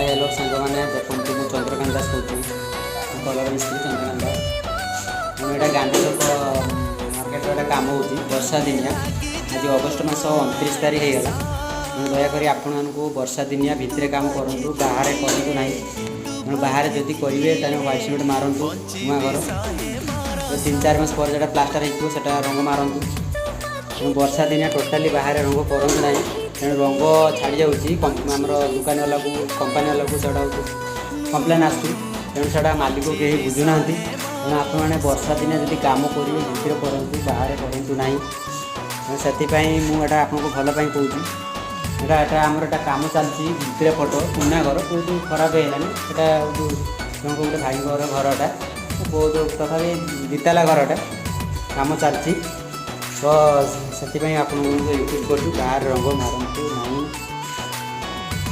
ହାଏ, hello ସାଙ୍ଗମାନେ, ଦେଖନ୍ତୁ, ମୁଁ ଚନ୍ଦ୍ରକାନ୍ତ ଦାସ କହୁଛି। ମୁଁ କଲର ମିସ୍ତ୍ରୀ ଚନ୍ଦ୍ରକାନ୍ତ ଦାସ। ମୁଁ ଏଇଟା ଗାନ୍ଧୀ ଛକ ମାର୍କେଟରେ ଗୋଟେ କାମ ହେଉଛି। ବର୍ଷା ଦିନିଆ, ଆଜି ଅଗଷ୍ଟ ମାସ 29 ତାରିଖ ହେଇଗଲା। ତେଣୁ ଦୟାକରି ଆପଣମାନଙ୍କୁ ବର୍ଷା ଦିନିଆ ଭିତରେ କାମ କରନ୍ତୁ, ବାହାରେ କରନ୍ତୁ ନାହିଁ। ତେଣୁ ବାହାରେ ଯଦି କରିବେ, ତାହେଲେ ହ୍ୱାଇଟ୍ ସିମେଣ୍ଟ ମାରନ୍ତୁ। ନୂଆ ଘର ତ 3-4 ମାସ ପରେ ଯେଉଁଟା ପ୍ଲାଷ୍ଟର ହେଇଥିବ, ସେଟା ରଙ୍ଗ ମାରନ୍ତୁ। ତେଣୁ ବର୍ଷା ଦିନିଆ ଟୋଟାଲି ବାହାରେ ରଙ୍ଗ କରନ୍ତୁ ନାହିଁ। ତେଣୁ ରଙ୍ଗ ଛାଡ଼ି ଯାଉଛି। ଆମର ଦୋକାନୀବାଲାକୁ, କମ୍ପାନୀବାଲାକୁ ସେଟା ହେଉଛି କମ୍ପ୍ଲେନ୍ ଆସୁଛି। ତେଣୁ ସେଟା ମାଲିକ କେହି ବୁଝୁନାହାନ୍ତି। ତେଣୁ ଆପଣମାନେ ବର୍ଷା ଦିନେ ଯଦି କାମ କରିବେ, ଭିତରେ କରନ୍ତୁ, ବାହାରେ କରନ୍ତୁ ନାହିଁ। ତେଣୁ ସେଥିପାଇଁ ମୁଁ ଏଇଟା ଆପଣଙ୍କୁ ଭଲ ପାଇଁ କହୁଛି। ଏଇଟା ଆମର ଏଇଟା କାମ ଚାଲିଛି ଭିତରେ ପଟ ପୁରୁଣା ଘର, ବହୁତ ଖରାପ ହେଇଗଲାଣି। ସେଟା ଯେଉଁ ଜଣଙ୍କ ଗୋଟେ ଭାଇଙ୍କର ଘରଟା, ବହୁତ ତଥାପି ଦିତାଲା ଘରଟା, କାମ ଚାଲିଛି। ତ ସେଥିପାଇଁ ଆପଣଙ୍କୁ ରିକ୍ୱେଷ୍ଟ କରୁଛୁ, ବାହାରେ ରଙ୍ଗ ମାରନ୍ତୁ ନାହିଁ।